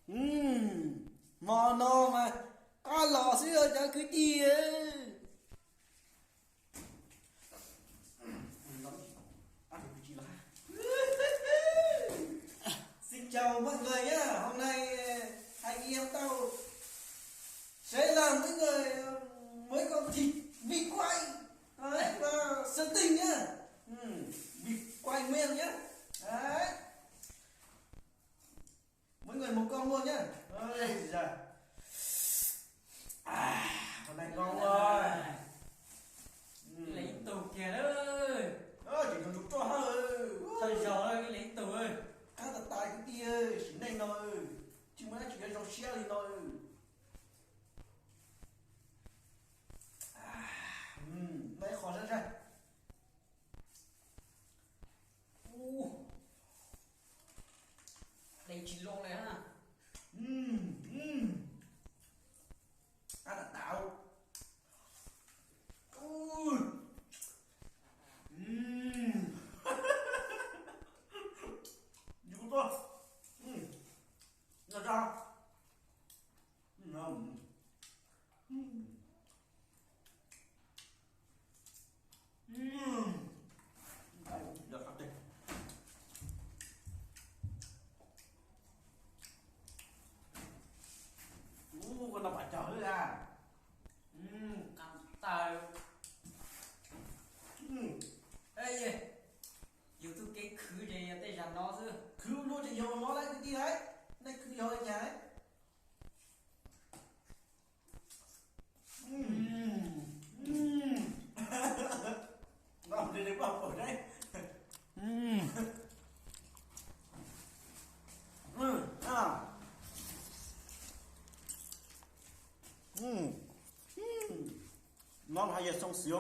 Hmo no mas qab los xwb os cov kwv tij. Xin chào mọi người nhá, hôm nay Hai Em tao sẽ làm với người mấy con thịt vịt quay. Đấy, và sơ tinh nhá. Ừ, vịt quay nguyên nhá. Đấy. Mỗi người một con luôn nhá. Ôi da. À, hôm nay ngon quá. Ib leeg ib tug kiag lawm. Ơ, chỉ còn rụt tro hơi. Thawj zaug ib leeg ib tug. Khá là tài cái tia, xỉn neng no. Chứ mới chỉ có rau siab li no. Naj kho sab sab. Ub, dej tsis loj li ha. Ab, tas tas. Yus tuaj. Noj zog. Ub, koj noj pam cog lawm a. Qab tas. Yus tug kev khwv ces yog tej zag no xwb. Khwv luaj ces yog no lawm kwv tij lauj. Nej khwv yog li cas? No hais yog xoo xiv.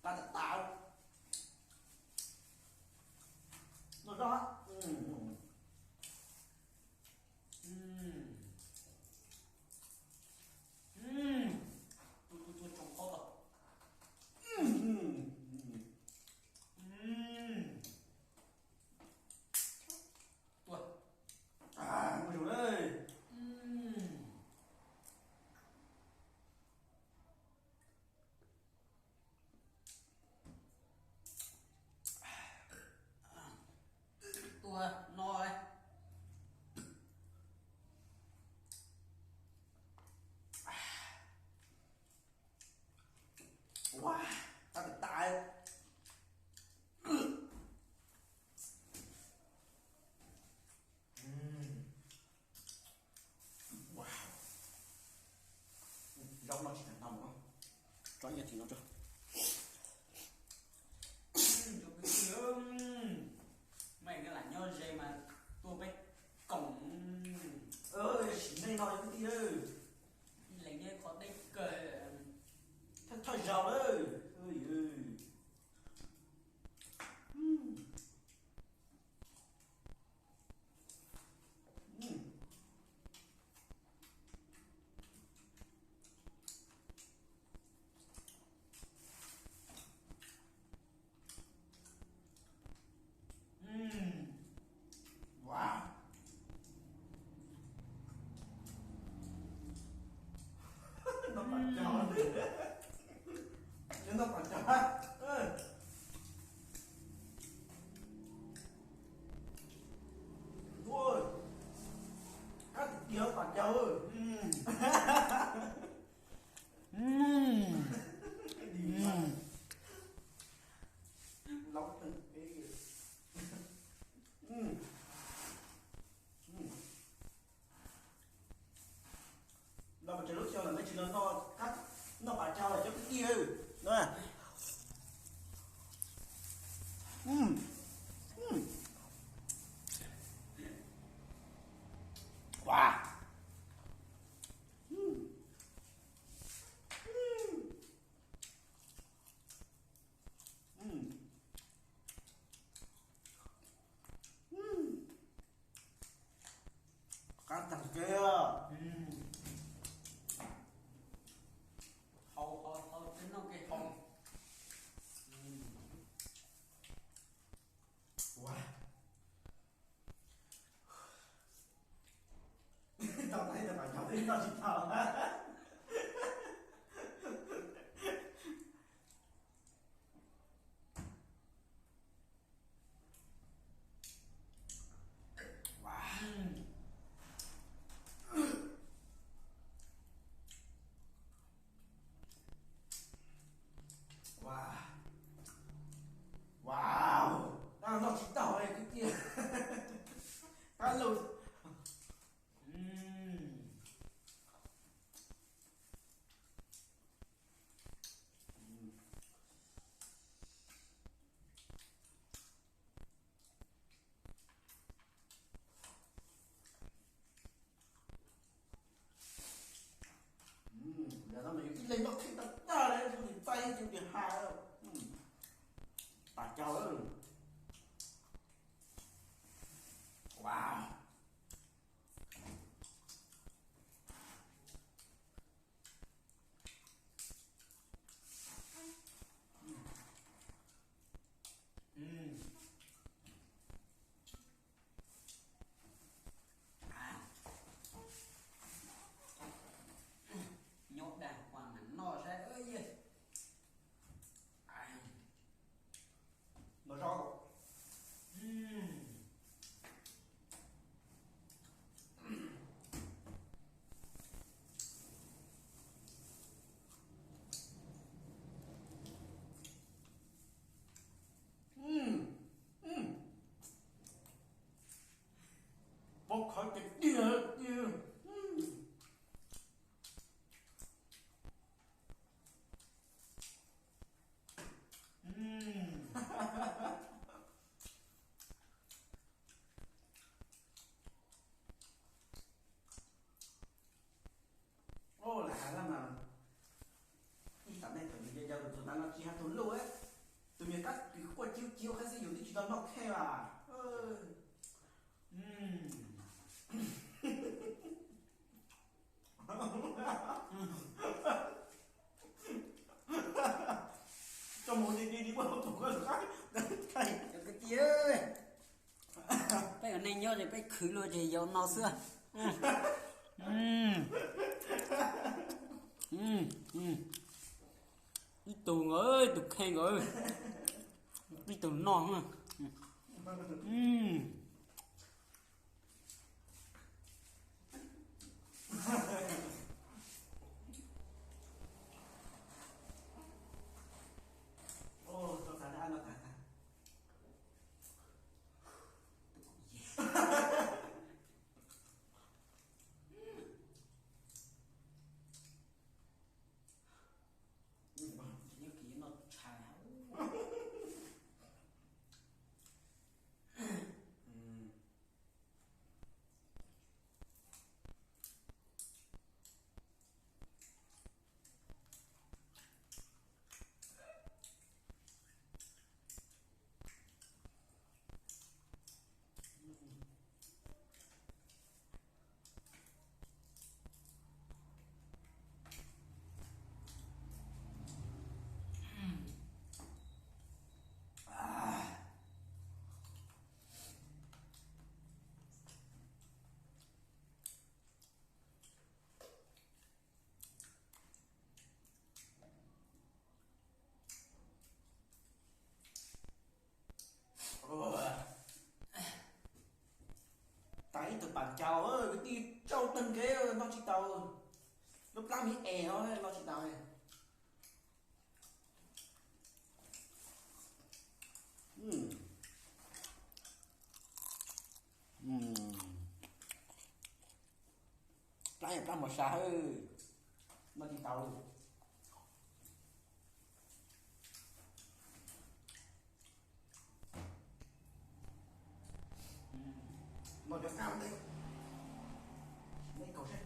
Qab tas tas. Noj zog. Tua tua tua tsoom qaub tom. Tua. Ua zoo lawm. Tua no. Ua, qab tas tas. Zaub no tsis tau no, tso ib co thib no tso. Mej lam nyob ze mas tuaj peb koom. Sim neej no kwv tij, ib leeg nyob qhov deb kawg. Thawj zaug lawm. Tsis hais tus luj, tus me kab kis quaj civ civ qab xwb yus twb tsis tau noj kheej as. Cov kwv tij, peb ua neej nyob ces peb khwv luaj ces yog no xwb. Ib tug nkaus, ib tug kheej nkaus, ib tug noj. Tas ib tug pas caus, kwv tij, tsau tag nkev, noj tsis tau. Lub plab me es no noj tsis tau. Plab yog plab mos sa, noj tsis tau. Noj cov qab ntej, noj ib kaus seb.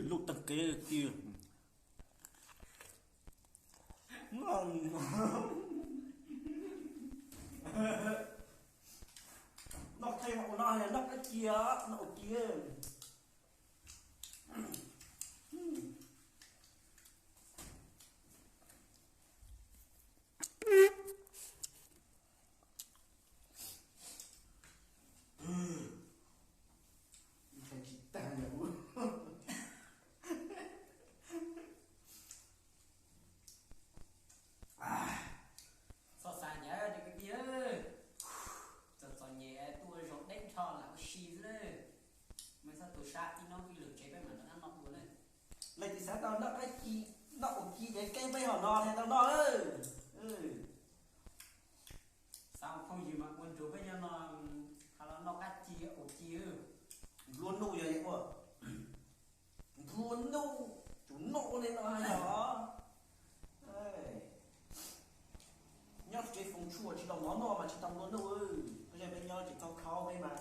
Luj tag kev tiag. Noj qhej ua no, noj qab cia, noj ua cia. Tsis tag, txhob xav ntawd kwv tij, txom txom nyem tuaj zaum deb nrho lam ua si xwb. Mej txhob tu sab, ib hnub ib lwm tsev peb mam rov qab noj dua na. Leej twg xav tau noj qab ci, noj ua ci ces keeb peb hom no thiaj tau noj. Xav ua phooj ywg mas ua nrug peb nyob no, ha los noj qab ci ua ci. Nplua nuj yog ua, nplua nuj, tsum noj ua li no yog. Nyob tsev foom tshuaj tsis tau mov noj mas tsis tau nplua nuj. Peb nyob tsev txhob khau peb mas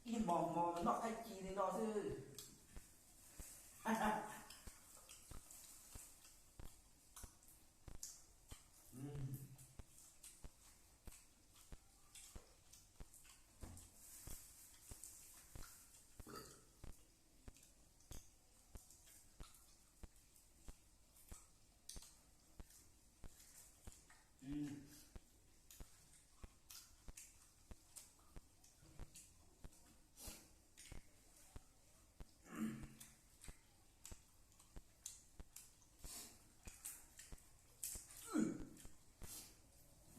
ib hmos hmo noj qab ci li no xwb.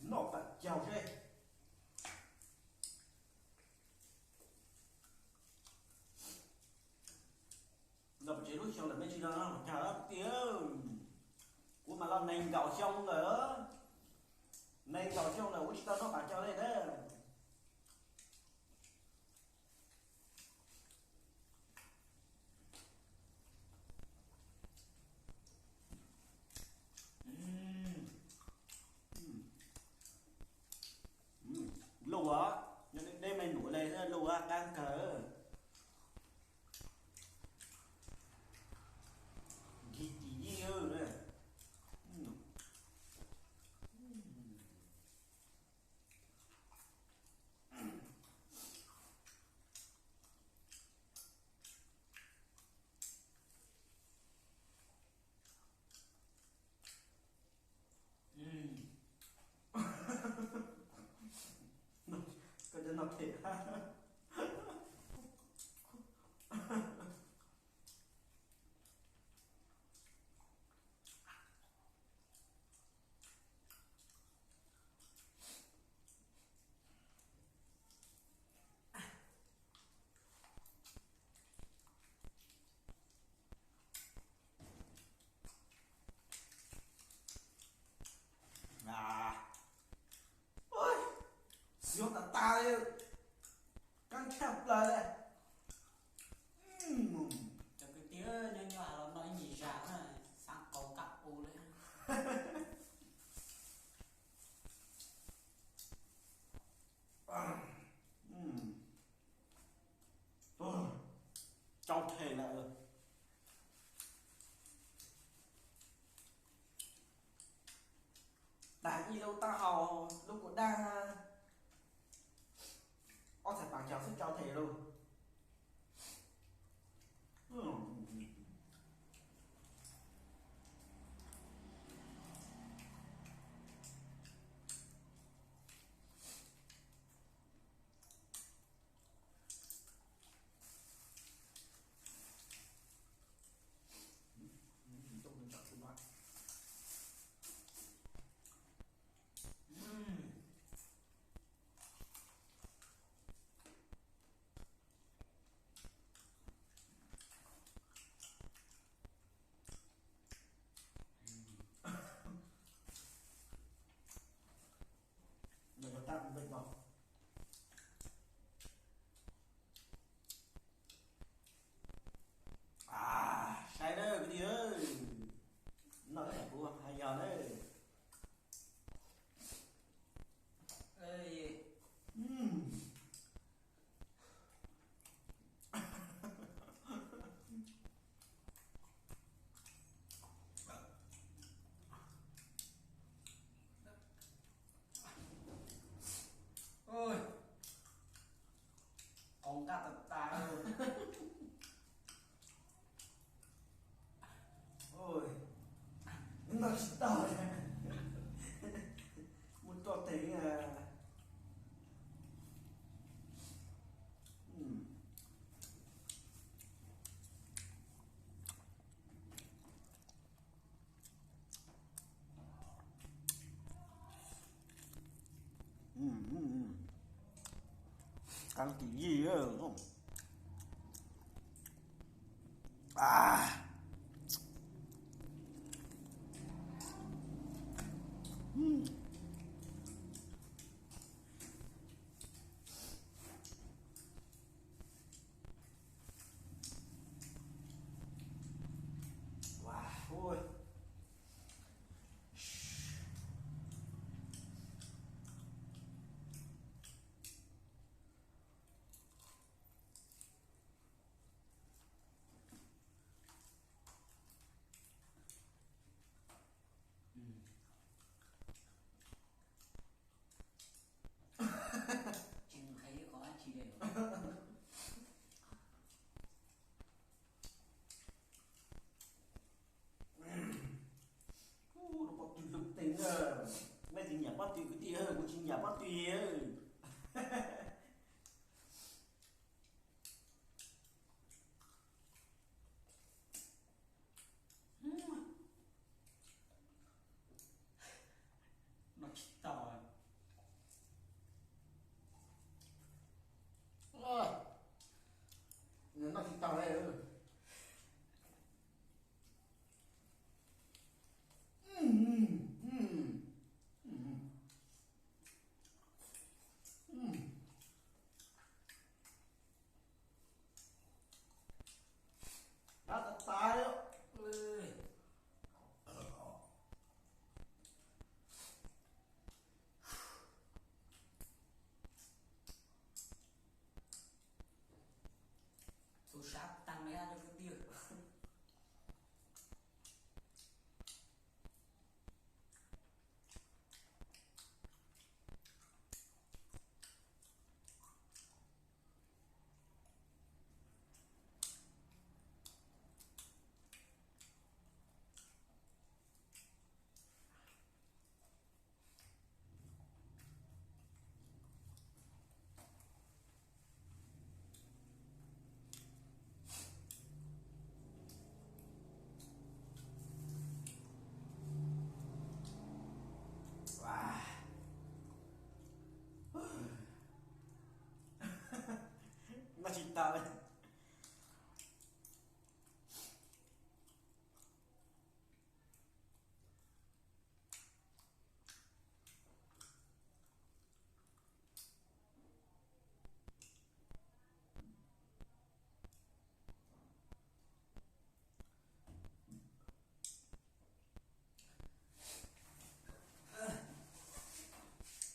Noj tawm caug seb. Los pes tsev lub xyoo lawm mej tsis los noj qab caug tiag. Kuv mas los nees nkaum xyoo lawm. Nees nkaum xyoo lawm kuv tsis tau noj qab caug li na. No them. Xiv tas tas li, kab tshaj plaws li. Cov kwv tij, nyob nyob los noj ib nyuag zag na, xav qaug kab u li. Tsau them lawm. Dag ib lub taub hau, lub kuv dag, ob txhais pas cog xwb tsau them lug. Saib na kwv tij, noj ib yam kuv hais yog na. Qaug kab tas tas. Noj tsis tau, muaj ruaj teeg. Qab tim yig. Pob tw lug teeg, nej tsis nyiam pob tw kwv tij, kuv tsis nyiam pob tw. Noj tsis tau, noj tsis tau li. Tag.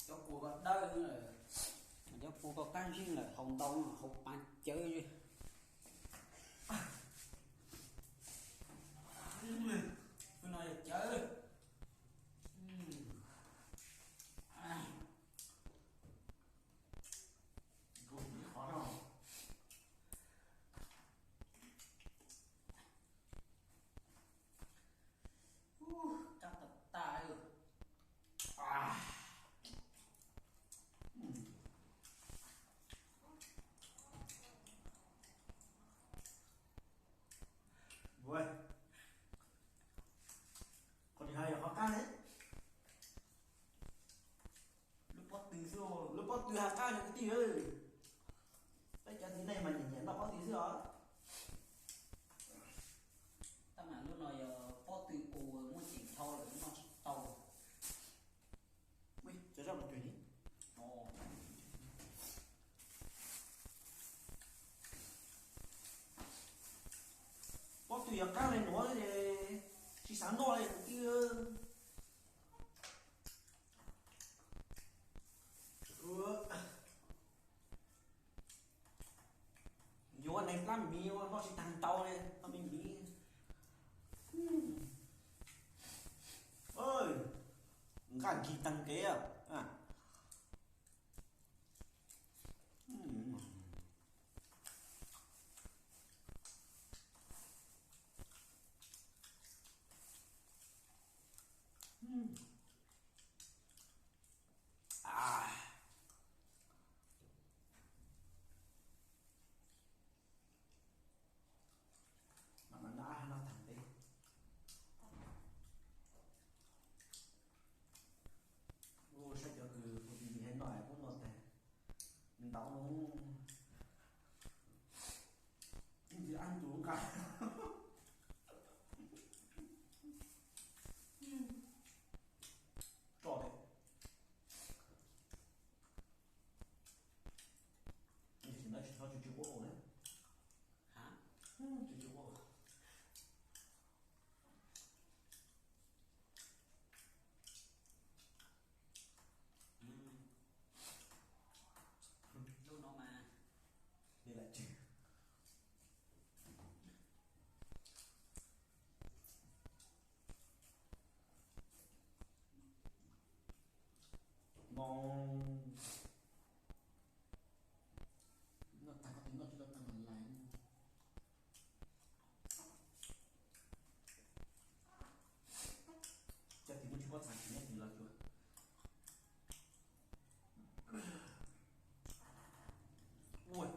Cov kua ko dawb, cov kua ko qab zib lawm, haus ntau haus paav cawv. No yog cawv. Qab tas tas. Qhov tim no yog qhov qab ne. Lub pob tw xwb, lub pob tw hav qab yog kwv tij. Peb cov txiv neej mas nyiam nyiam noj pob tw xwb os. Tab mas lub no yog pob tw uas muaj ceem dhau lawm noj tsis tau. Pob tw yog qab li nuav, tsis xav noj li kwv tij. Yuav neeg plab miv ua noj tsis tag ntau li, noj me miv. Nqaj nkig tag kev. Mam no tag ntev. Saib cov kws kuv tiv tiv no kuv noj tag ntau. Ib ntsis ab tus nqa tso tsis txhob tsis tsis quaj na. Tsis tsis quaj. Lub no mas li lawm tseg. No, noj tag koj tus noj tsis tau tag lais. Cov tim muaj tsis pob txha tsis nyob tim los cuag. Ua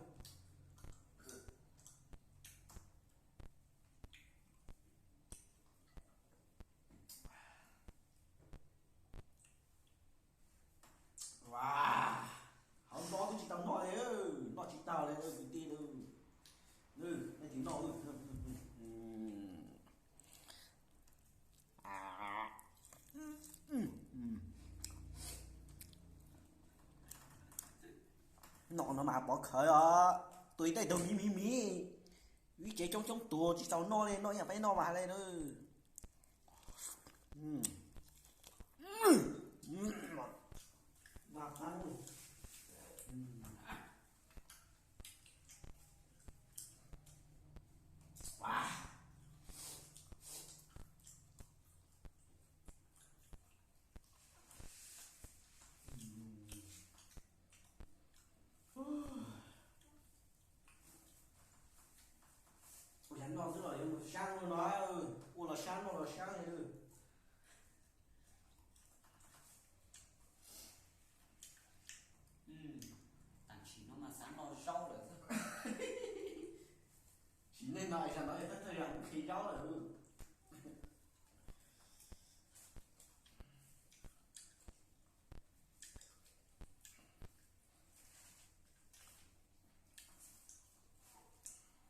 Hauv no twb tsis tau noj li, noj tsis tau li kwv tij. Nej tsis noj. Noj no mas pov khawv os, tus ib teg tug miv miv miv, ib tsev coob coob tus tsis txaus noj li, noj ib yam peb noj mas li na. Ua cas noj xwb los yuav mus sab no no, ua los sab noj los sab li.